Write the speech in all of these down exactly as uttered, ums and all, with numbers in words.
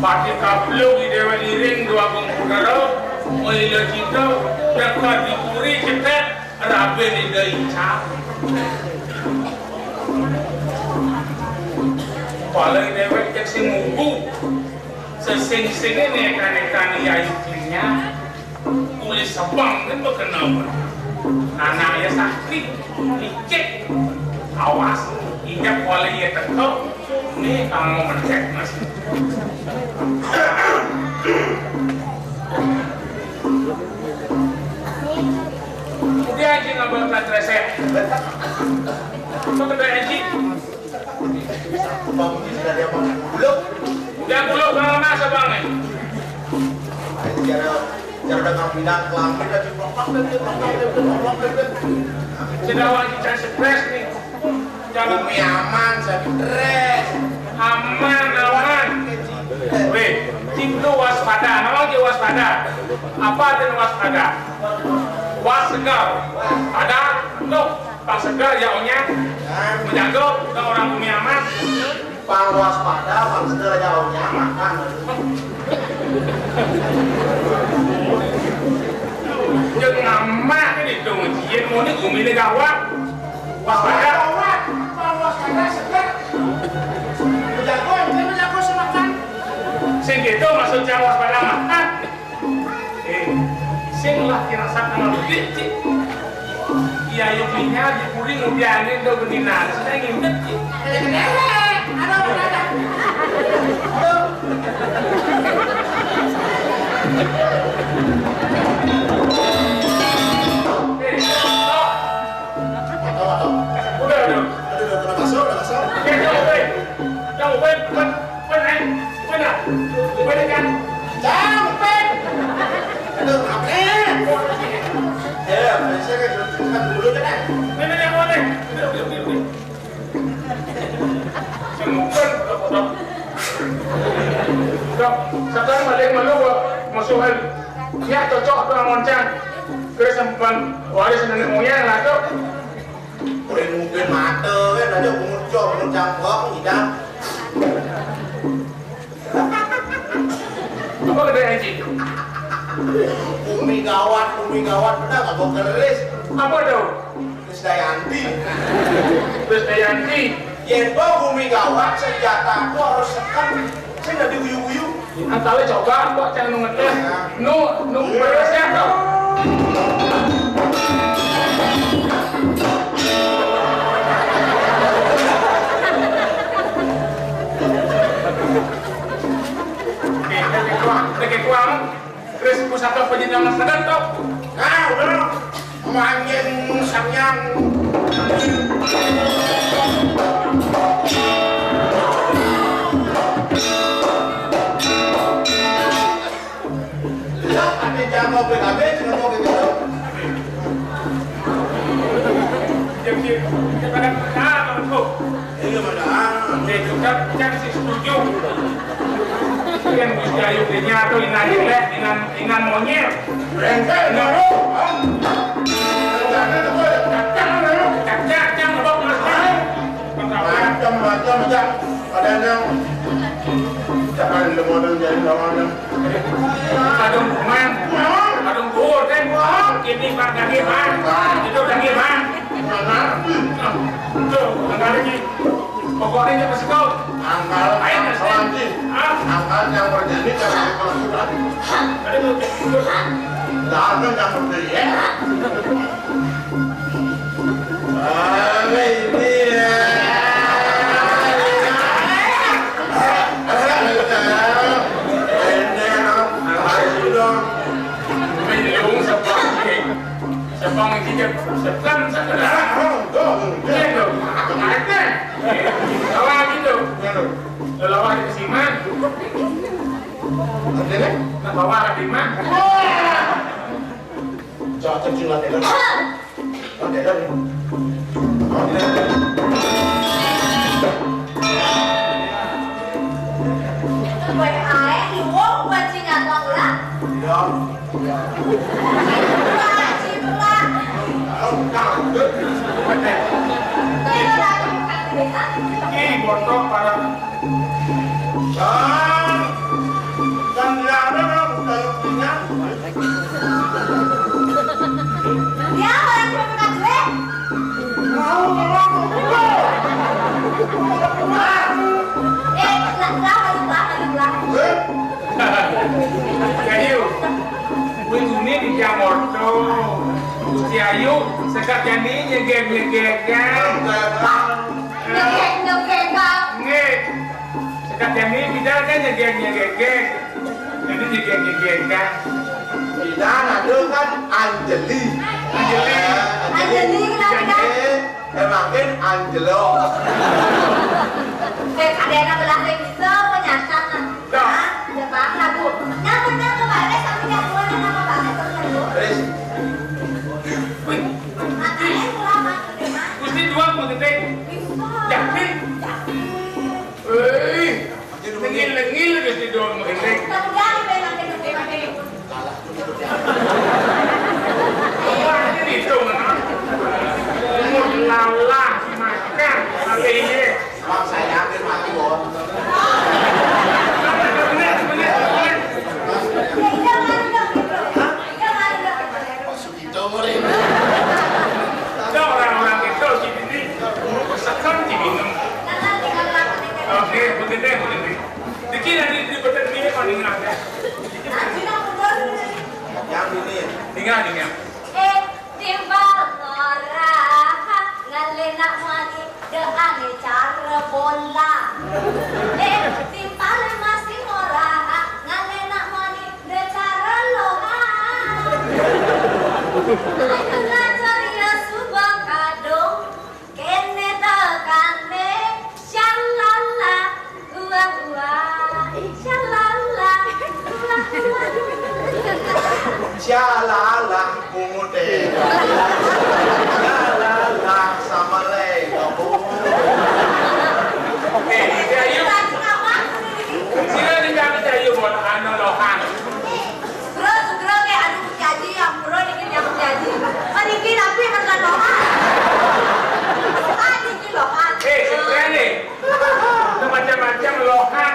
Pati kaplug i déwék iring Déwa Agung Betara, maila cita, teka di puri cetek, rabin Ida Ical. Pala i déwék cék sing ngugu, sesing-singé néka-néka i ayu klinya. Tulis sebang kan bekenal. Anak ya sakti, licik. Awas, injak kuali ya teko. Nih, kamu mencet, Mas. Udah aja nggak bakal resep. Itu kedai aja. Bang, ini sudah dia, Bang. Belum. Udah, belum, Bang, masa, Bang, nih? Cara, cara udah ngambil kelambi, lagi plak-plak, plak-plak, plak-plak, plak-plak. Sudah, Bang, kita stres, nih. Jangan. Bumi aman, saya stres. Aman, aman. Weh, itu waspada. Nama lagi waspada? Apa artinya waspada? Was segar. Ada, tuh. Pang seger ya, Onyang. Menjaga, kita orang bumi aman. Pang waspada, pang seger ya, Onyang, makan. Jeung aman ini dong, jieun muni gumina gawat. Waspada. Gawat, pang waspada seger. Menjaga, dia menjaga semakan. Sing gitu maksudnya waspada mah. Eh, sing lah kira sakana bedik, cik. Iya, yuk, minya di puri ngudianin do beninan, saya ngintet, cik. Aduh, aduh. Aduh. Eh, stop. Udah, udah. Aduh, udah, udah masuk, udah masuk. Eh, stop, eh. Stop, eh. Bener, bener, bener kan? Capek. Aduh, capek. Ya, saya kan dulu kan. Bener yang mana? Bener, bener, bener, bener. Semukan, dok, dok. Dok, sekarang ada yang malu, Pak. Musuhan. Ya, cocok tuh, Moncang. Terus sempat waris nenek moyang lah, tuh. Udah mungkin mata, kan, ada pengucap, pengucap, kok, tidak. Apa kata Haji? Bumi gawat, bumi gawat, benar nggak mau keris? Apa tuh? Krisdayanti. Krisdayanti. Yén bumi gawat, senjata aku harus sekan. Saya nggak diuyu-uyu. Antara coba, kok, cang nu ngetes. Nu, nu berasnya, kok. Oke, oke, kuang, oke, kuang. Terus pusaka panjenengan sadar, toh? Nah, udah. Manjing sangyang. Lah, ada jago P K B, cuma mau gitu. Iya, iya. Kita kan, ah, tuh. Iya, mana? Oke, kita, kita sih setuju. Yang bisa yuk, ini atau ingan jelek, ingan, ingan monyet. Brengsek, baru. Cacang, cacang, ngebok, ngebok. Macam-macam, macam. Ada yang jangan demonan jadi lawannya. Kadung kuman, kadung kuur, kan? Ini, Bang, daging, Bang. Itu daging, Bang. Mana? Tuh, angkal lagi. Pokoknya dia pasti kau. Angkal, ayo, angkal, Bang. Hah? Angkal yang berjanji jangan dipelesur. Ada tuh. Jangan yang berjanji, ya. Ah, ini, ya. Ini, ya. Ayo, dong. Minum seperti Sepang iki jek setan setan. Iya, dong. Kemarin. Lawan gitu. Lawan di Siman. Oke, deh. Nah, bawa di mana? Cocok sih, latihan. Latihan. Itu baik aja, iwong bajingan, Bang, ulah. Iya. Pak Haji, Pak. Ih, bontok parah. Ah, Oh, Gusti Ayu, sekak jani nyegeg-nyegeg, kan? Nyegeg-nyegeg, Kang. Nggih. Sekak jani pidal kan nyegeg-nyegeg. Jani nyegeg-nyegeg, kan? Pidal anu kan Anjeli. Anjeli. Anjeli kenapa, Kang? Nggih, emangin Anjelo. Eh, ada yang belah bisa menyatakan. Dah. Hah? Udah paham lah, Bu. Nah, bener tuh, Pak. Eh, sampai jam dua, kenapa, Pak? Eh, bener, Bu. Terus? Wih. Makanya pulang, Mas, gitu, Mas. Gusti dua mau gede. Bisa. Yakin? Yakin. Wih. Lengil-lengil Gusti dua mau gede. Tapi jangan main-main, main-main. Wah, ini dong. Umur lalah makan, tapi iya. Bang, saya yakin mati, Bon. Bener, bener, bener. Itu murid. Ada orang-orang itu di sini. Sekarang di minum. Oke, begini, begini. Dikit nanti di betul ini paling ada. Yang ini. Tinggal, tinggal. Eh, timpal ora ngalena mani deane cara bola. Eh, timpal masih ora ngalena mani de cara loha. Ayo ngajar ya suba kadung. Kene tekane, syalala, wah, wah, syalala, wah, wah. Syalala, pungut e. Syalala, sama le, kamu. Eh, ini ayo. Sila di kami ayo buat anu lohan. Sugra, sugra, kayak anu Gusti Aji, ampura niki yang Gusti Aji. Paniki tapi mereka doa. Paniki lohan. Eh, sugra nih. Macam-macam lohan.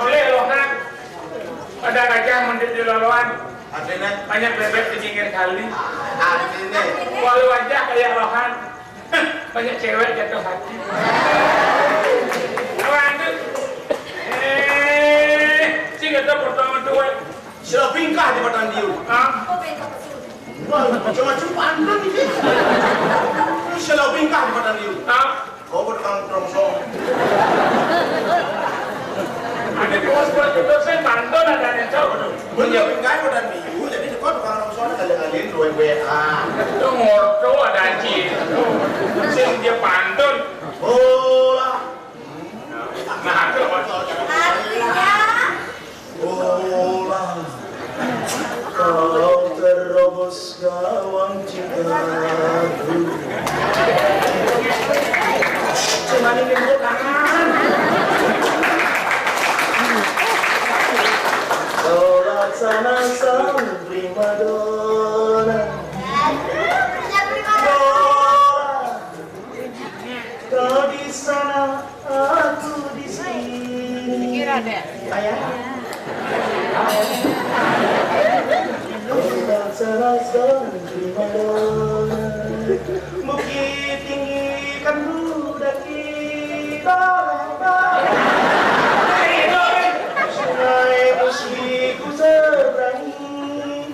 Oleh lohan. Ada gajah mendit di loloan. Artinya? Banyak bebek di pinggir kali. Artinya? Walau aja kayak lohan. Banyak cewek jatuh hati. Apa itu? Eh, sing ada potongan tuwek. Sila bingkah di matan diu. Hah? Wah, cuma-cuma pantun iki. Sila bingkah di matan diu. Hah? Kau tukang trongsong. Ada bos buat itu saya pantun ada nih, Cok. Mun ya bingkah matan diu, jadi kau tukang trongsong kali-kali duwe W A. Itu ngorto ada anjing. Sing dia pantun. Bola. Nah, itu. Artinya? Bola. Kau terobos gawang cintaku. Cuman ini bukan. Kau laksana sang primadona. Bola. Kau di sana, aku di sini. Ayah. Bukit tinggi kan daki. Sungai bersih ku seberangi.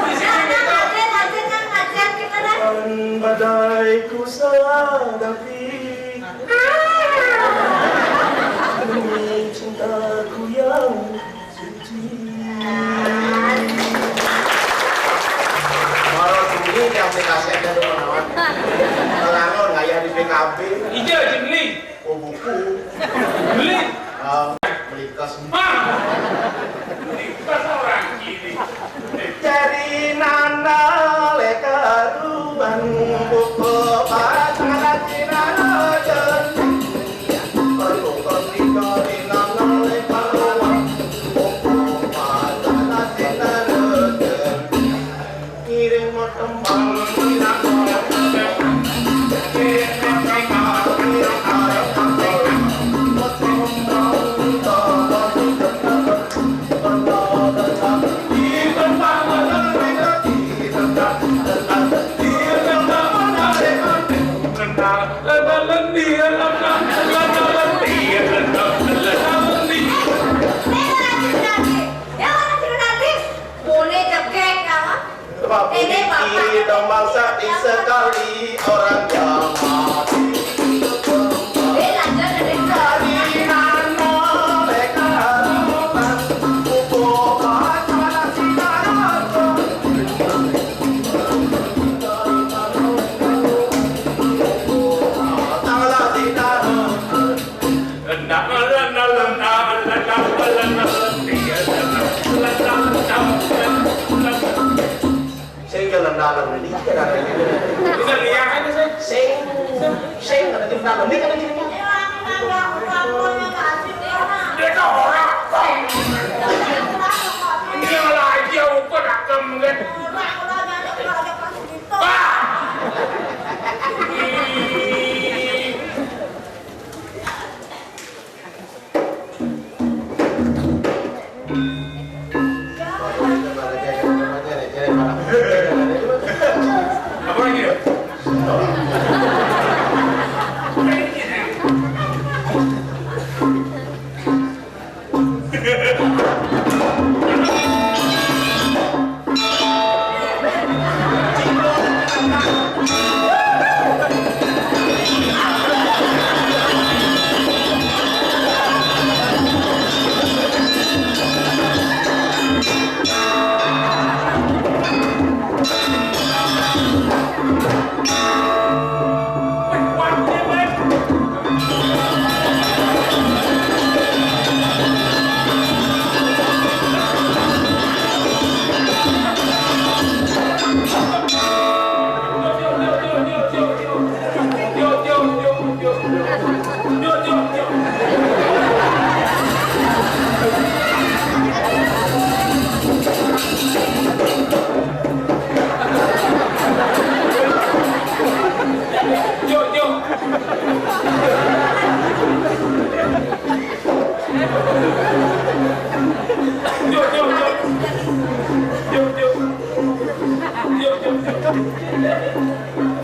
Di sini kita. Kan badai ku hadapi demi cintaku yang suci. Kalau sunyi yang aplikasi ada menawan. Kalau anu, nggak ya di P K B. Iya, Jimli. Oh, buku. Beli. Ah, beli kas. Ah. Beli kas orang kiri. Cari nana lekaruan buku pasangan Cina. Perlu pergi dari nana lekaruan buku pasangan Cina. Ngiring mo tembang, ngiring mo tembang, ngiring mo tembang, ngiring mo tembang. Ini Bapak. Domba sati sekali orang jamaah. Eh, lanjut, lanjut. Dari mana mereka datang? Buku baca sinar. Tanggal sinar. Sing jalan dalam ini, jalan dalam ini. Bisa lihat aja, sih. Sing, sing, ada jalan dalam ini, ada jalan dalam. Dia tahu orang. Ini malah aja, ukur akem, kan. Wah. Apa lagi ya?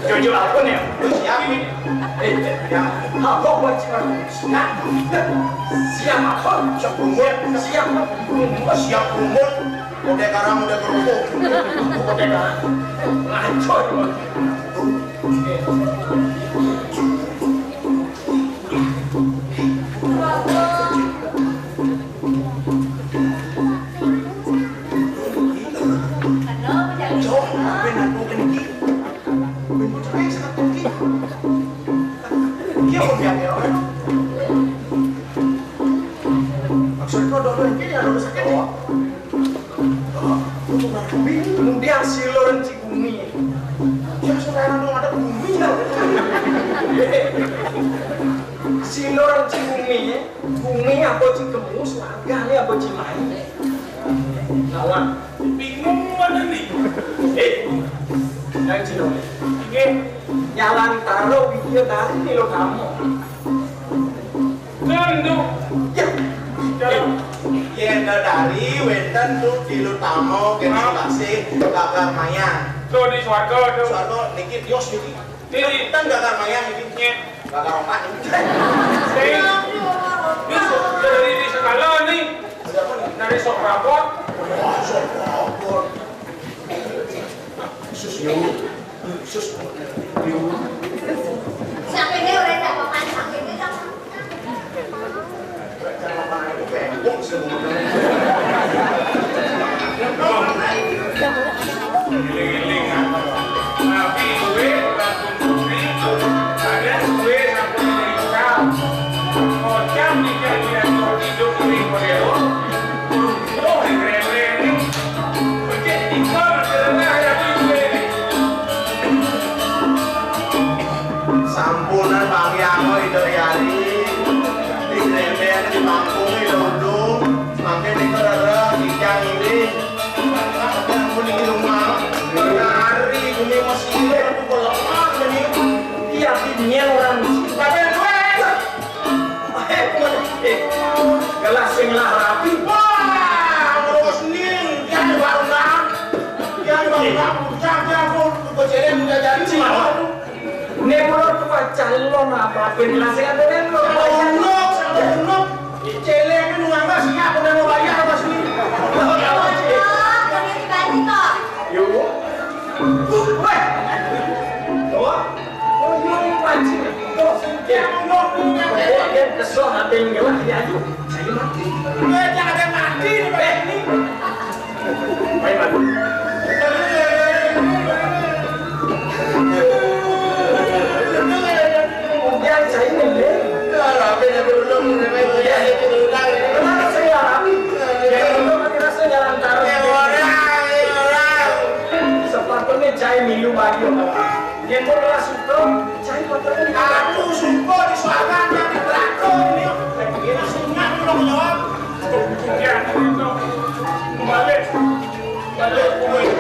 Jojo apa nih? Siap nih. Eh, ya, apa buat siapa? Siap. Siap apa? Siap rumput. Siap rumput. Siap rumput. Udah karang, udah kerupuk. Udah karang. Ngaco. Maksudku, dua-duanya ada sakit, ya? Kemudian si Loren Cigumi. Ya, saudara dong, ada bumi, ya. Si Loren Cigumi, ya. Bumi apa Cigemu, selagane apa Cimahi? Lawan. Bingung mana nih? Eh, yang Cigemu. Nggih. Nyalantara Widya dari Nilotama. Kan, Duk. Ya. Yen dari wenten Duk Nilotama, kene Selasih, Gagar Mayang. Tuh, di swarga, tuh. Swarga niki tios niki. Niki. Ten Gagar Mayang niki. Nggih. Gagar opak niki. Sing. Wis dari di sekala nih. Ada apa nih? Dari sok rapot. Wah, sok rapot. Khusus yo. Khusus yo. Sakitnya udah tak apa-apa, sakitnya tak apa-apa. Eling-eling, ah. Nabi duwe, Ratu Putri, ada duwe, sampun dinikah. Kocang nikah, dia hidup di Korea. Duh, dikremeni. Becik tiga, masalahnya ada duwe. Sampunan Bang Yango, Ida Yari. Dikremeni, di kampung, Ida Udung. Mangke nika rara, kijang ini. Sampunan di rumah. Nari, bumi masih, aku kelemah, ini. Iya, ini orang. Tapi duwe. Gelas sing lah rapi. Wah, terus ning, yang baru nang, yang baru nang, puncak yang pun keceleng udah jadi sih. Nek kula tuwa calon apa ben gelas sing ada ning lho. Unuk, unuk, celeng nu ngambas siap udah mau bayar apa sih? Yo. Kesel, ada yang ngelah, ya, aduh, saya mati. Kowe jangan ada mati di bawah ini. Ayo, mati. Udah, saya ngelah. Ya, rapi, tapi belum, ya, itu udah. Kenapa saya rapi? Ya, itu kan rasanya lantaran. Ya, orang, ya, orang. Sepatutnya saya milu baju. Yen kok ora suka, cai motormu di aku suka di suaranya di belakang ini. Ini sunat lo jawab. Ya, balik. Balik, balik.